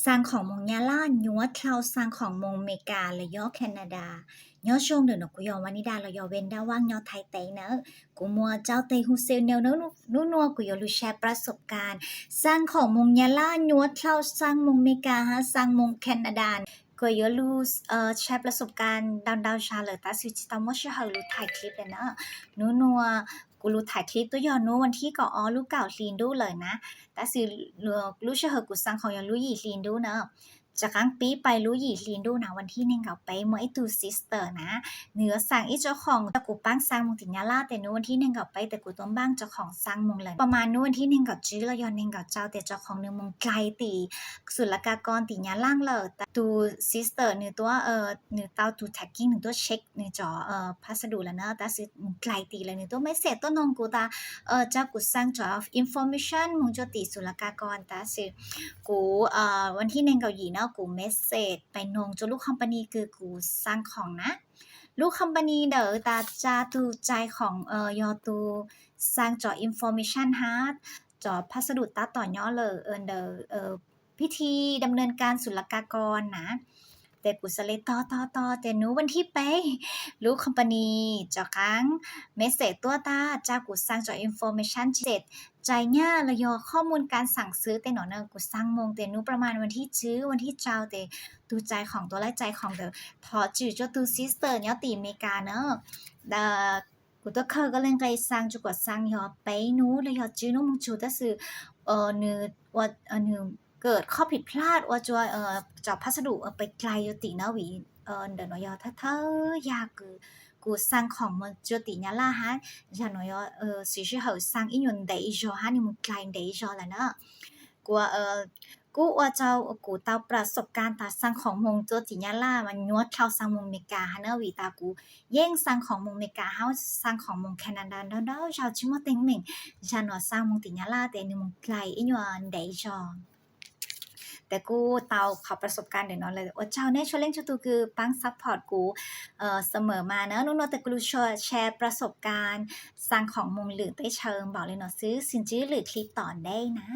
Xaa khoom moog Nyab Laj nyuaj dlhau xaa khoom moog Amelikas los yog Canada. Nyob zoo, ntawm no kuv yog Vanida los yog Venda Vaj nyob Thaib teb na. Kuv muaj tsau tes hu xev neu, hnub nua kuv yuav lug share ประสบการณ์ xaa khoom moog Nyab Laj nyuaj dlhau xaa moog Amelikas hab xaa moog Canada. Kuv yuav lug share ประสบการณ์ ntau ntau zag lawm tab sis tsis tau muaj sij hawm lug thaij clip le na. Hnub nua kuv lug thaij clip tuaj yog hnub vas thib kaum ob lub kaum hli ntuj lawm na, tab sis lub sij hawm kuv xaa khoom yog lub yim hli ntuj na. Rov qaab pib pais lub yim hli ntuj na, vas thib neeg nkaum peb muaj ib tug sister na, nws yuav xaa ib tsob khoom rau kuv paab xaa moog tim Nyab Laj tes hnub vas thib neeg nkaum peb tes kuv tuaj npaaj tsob khoom xaa moog lawm. Pas mas hnub vas thib neeg nkaum tsib los yog neeg nkaum rau tes tsob khoom nws moog dlai tim ศุลกากร tim Nyab Laj lawm. Tus sister nws tuaj, nws tau tus tracking nws tuaj check nws cov พัสดุ lawm na, tab sis moog dlai tim lawm. Nws tuaj message tuaj noog kuv tas rau kuv xaa cov information moog rua tim ศุลกากร tab sis kuv vas thib neeg nkaum yim no kuv message pais noog rua lub company kws kuv xaa khoom na. Lub company ntawd tas tsa tug tsai khoom yog tug xaa cov information hab cov พัสดุ tab tom nyob lawm ntawm พิธีดำเนินการ ศุลกากร na. Tes kuv xaav le tog tog tog tes hnub vas thib peb lub company rov qaab message tuaj tas tsa kuv xaa cov information tsai nyaj los yog ข้อมูลการสั่งซื้อ tej no na. Kuv xaa moog tes hnub ประมาณ vas thib tsib vas thib rau tes tug tsai khoom tuaj laib tsai khoom ntawd thov tswm rua tug sister nyob tim Amelikas na. Kuv tuaj khaws koj le nqe xaa rua kuas xaa yog peb nub los yog tsib nub moog tsug tab sis nws เกิดข้อผิดพลาด ua rua cov พัสดุ pais dlai rua tim na vim ntawm no yog thawj thawj yag kws kuv xaa khoom moog rua tim Nyab Laj hab yog no yog siv sij hawm xaa ib nyuas ntev zog hab nws moog dlai ntev zog lawm na. Kuv, kuv ua rua kuv tau ประสบการณ์ tas xaa khoom moog rua tim Nyab Laj mas nyuaj dlhau xaa moog Amelikas hab na vim tas kuv yeej xaa khoom moog Amelikas hab xaa khoom moog Canada ntau ntau zaug tsis muaj teeb meem. Yog no xaa moog tim Nyab Laj tes nws moog dlai ib nyuas ntev zog. Tes kuv tau qhov ประสบการณ์ ntawm no lawm. Ua tsaug nej txhua leej txhua tug kws paab support kuv เสมอมา na. Hnub nua tes kuv lug share ประสบการณ์ xaa khoom moog lwm teb chaws npaum le no xwb, sib ntsib lwm clip tom ntej na.